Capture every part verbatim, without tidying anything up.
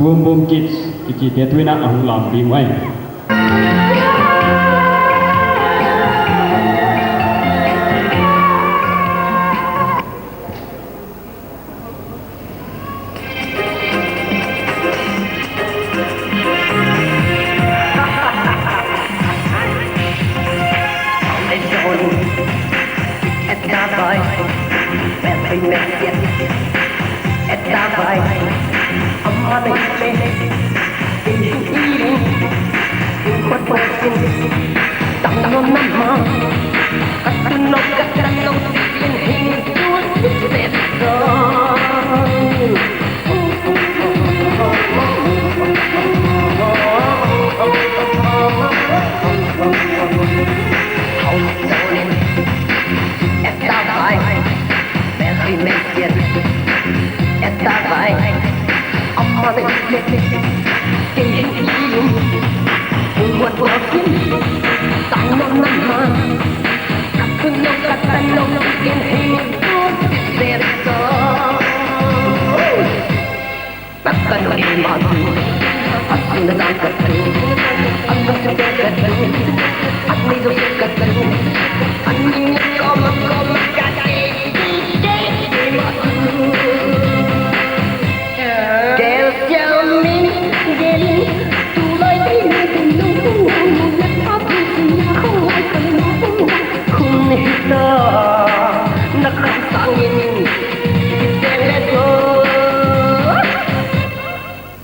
Boom Boom Kids kichite tuin a hong lam ding uh ahi.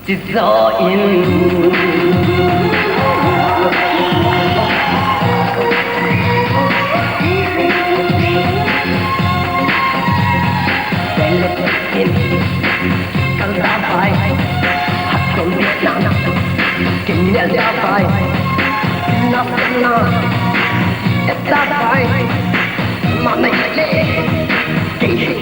Chizo in. Kal da bai, hat kon bit na, kin nel da bai, na na, et da bai, ma na le, ke hi.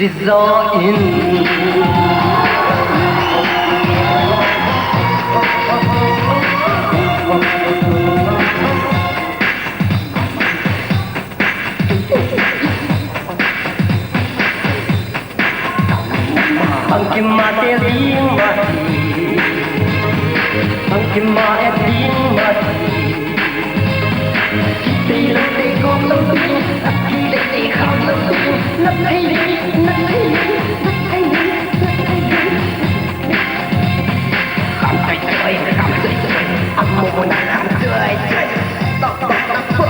Chizo in. Bangkim mate ling mati. Bangkim ma e ling mati. Tei lo tei kong lo tei, tei lo tei kong lo tei, na tei, na tei, na tei, na tei. Kam tei tei, kam tei tei, a mo mo na kam tei tei. Tok tok na po.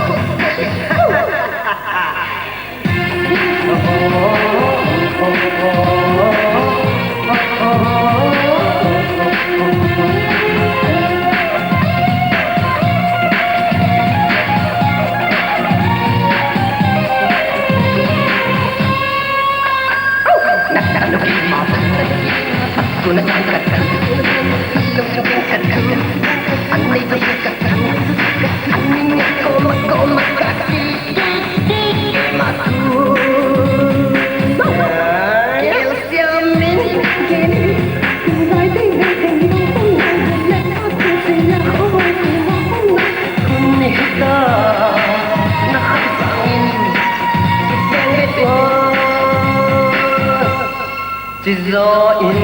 Chizo in.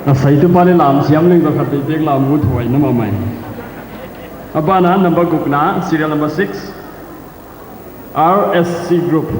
A saitupa leh lamsiam leng toh khat vei bek lam ut huai na mahmah. A banah number gukna, serial number six, R S C Group.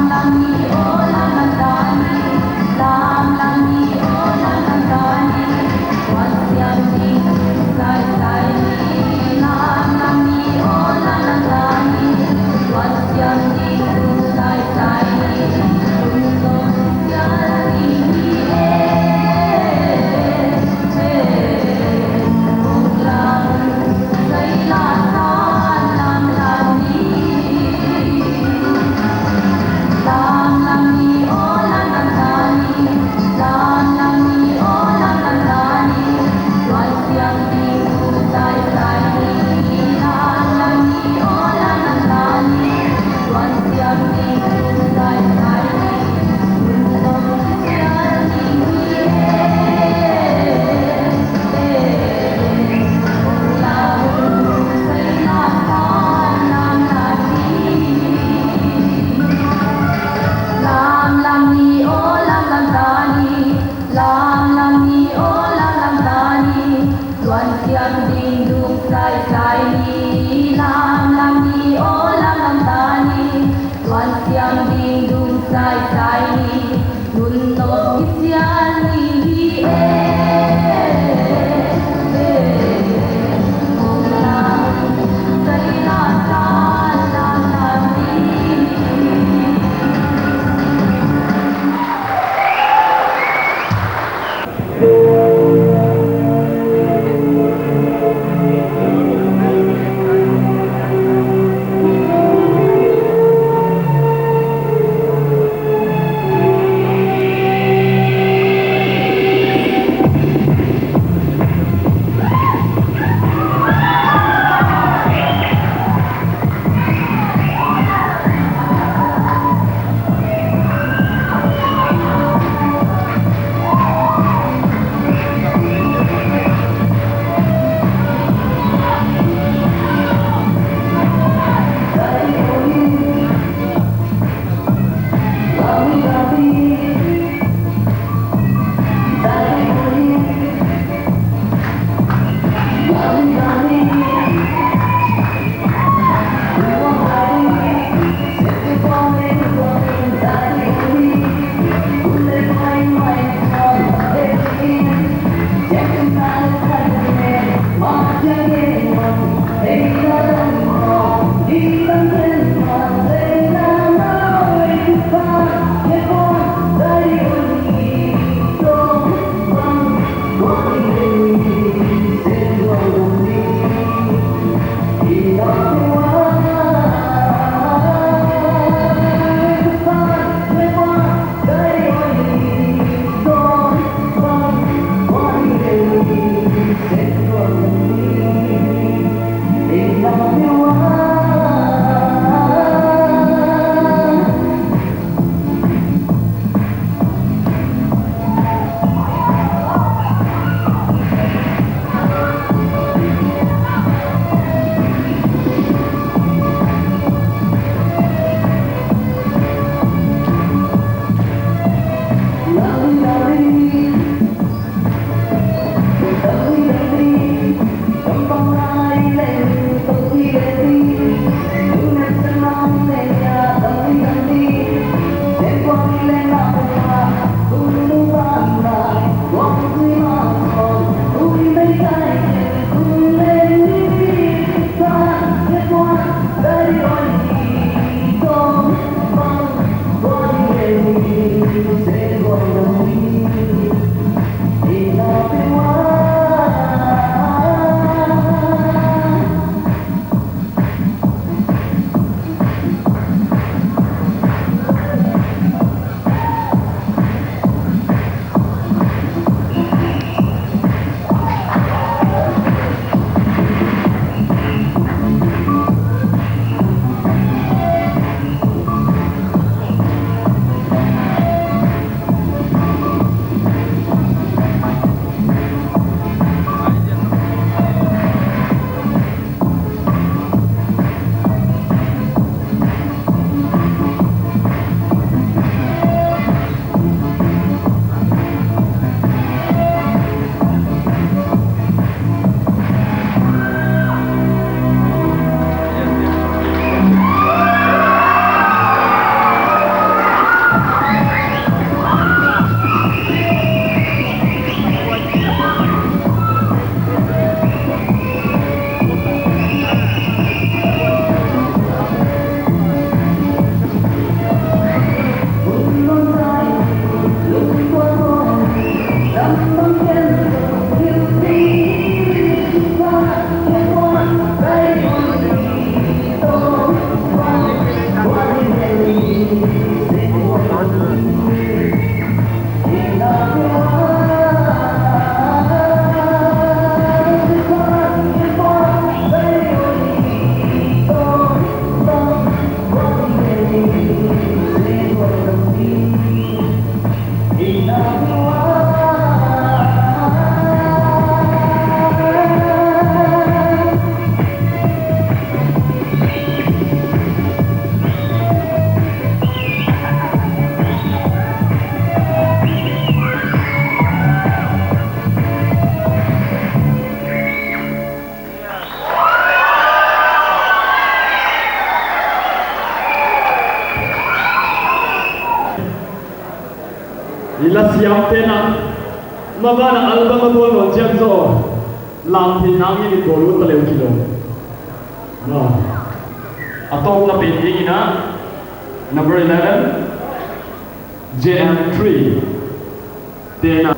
Lam lam ni, aw lam lam ta ni, lam lam ni, aw lam lam ta ni, tuan siam ding dung sai sai ni, lam lam ni, aw lam lam ta ni, tuan siam ding dung sai sai ni, nun nop i chial ni hi e. I lasiam tena, maban a album a bawl nawn chiang zaw, lam thei nang in i bawl ut ta leh uh kilawm. No. A tawpna pen ding in a, number eleven, J M three. Tena.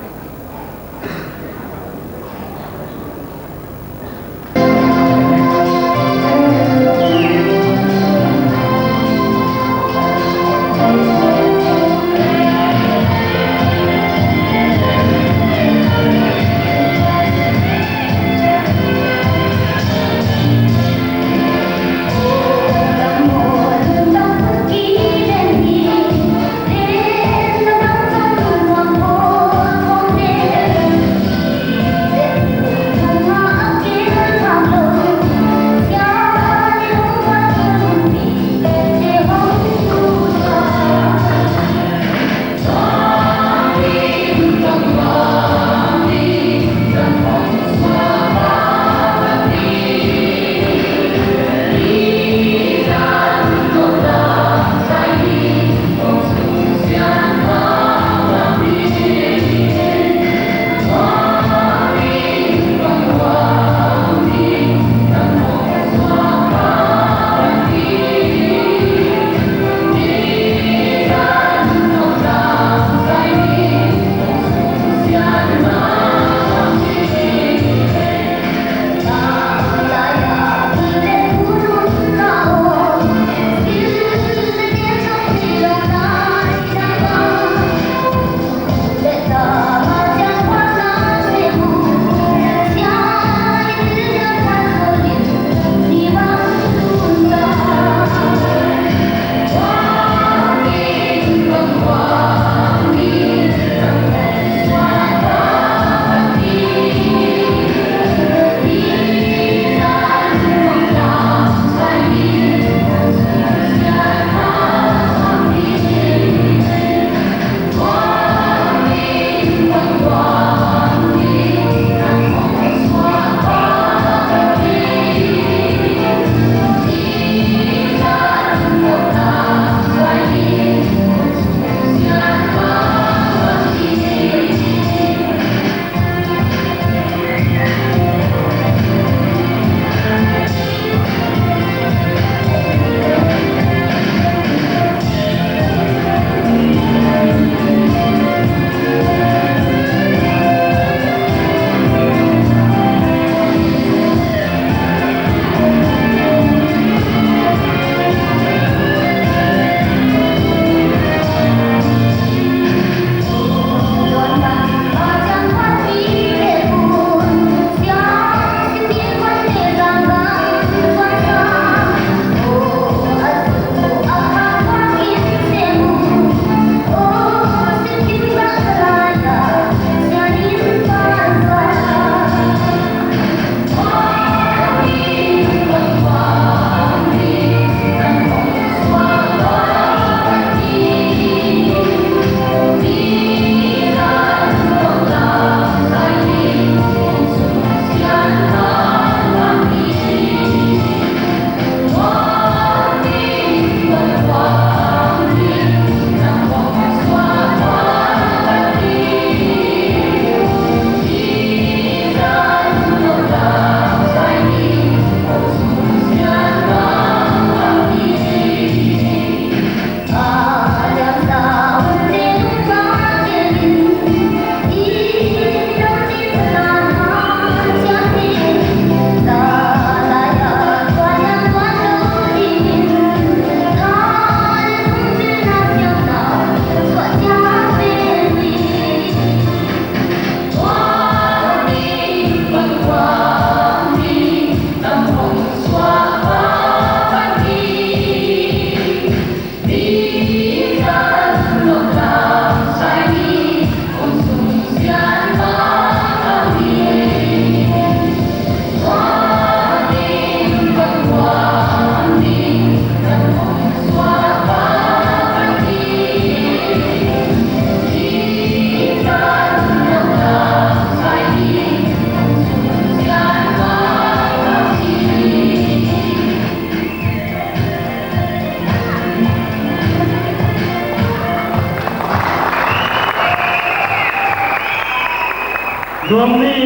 Nuam ni,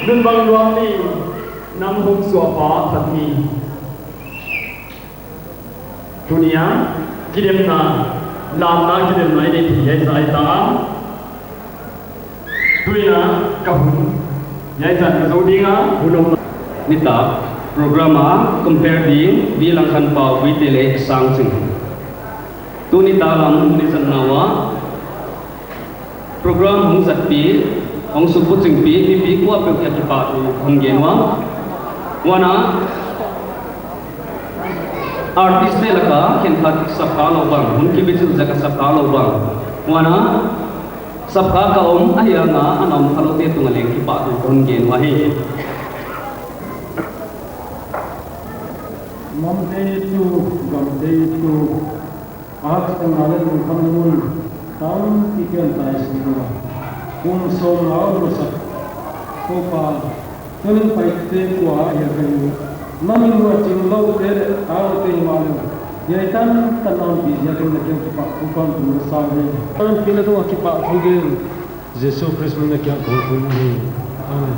nun bang nuam ni, nang hong suahpha that ni. Tuni a, kidemna, lamna kidemna i neih theih hiai zah ahi ta. Tuni a, ka hun, hiai zah ka zou ding a, hun om. Nitak, program a, compare ding, Pi Langkhanpau Guite leh Sangching. Tuni nitak lam, hun i zatna uah, program hong zatpih, hong sukphuchingpih, mipi kuapeuh kiang kipahthu hon gen ua. Huan a, artist te laka khenkhat sapkha lou bang, hun kibichilh ziak a sapkha lou bang. Huan a, sapkha ka om, ahihhang a, ana om khalou te tung a leng kipahthu hon gen ua hi. Namte tu, gamte tu, a haksatna leh lungkhamna mun tampi piangthak i sak ua. Kum sawm a musak Toupa, tunin Paite kua a hiai ka hi. Na min uh a ching loute leh a olte himahleh, hiai tantan na hon pi ziakin na kiang kipahthu ka hon tun ka sa hi. Tanpi na tungah kipahthu gen, Jesu Khrist min a kiang ka hon tun hi. Amen.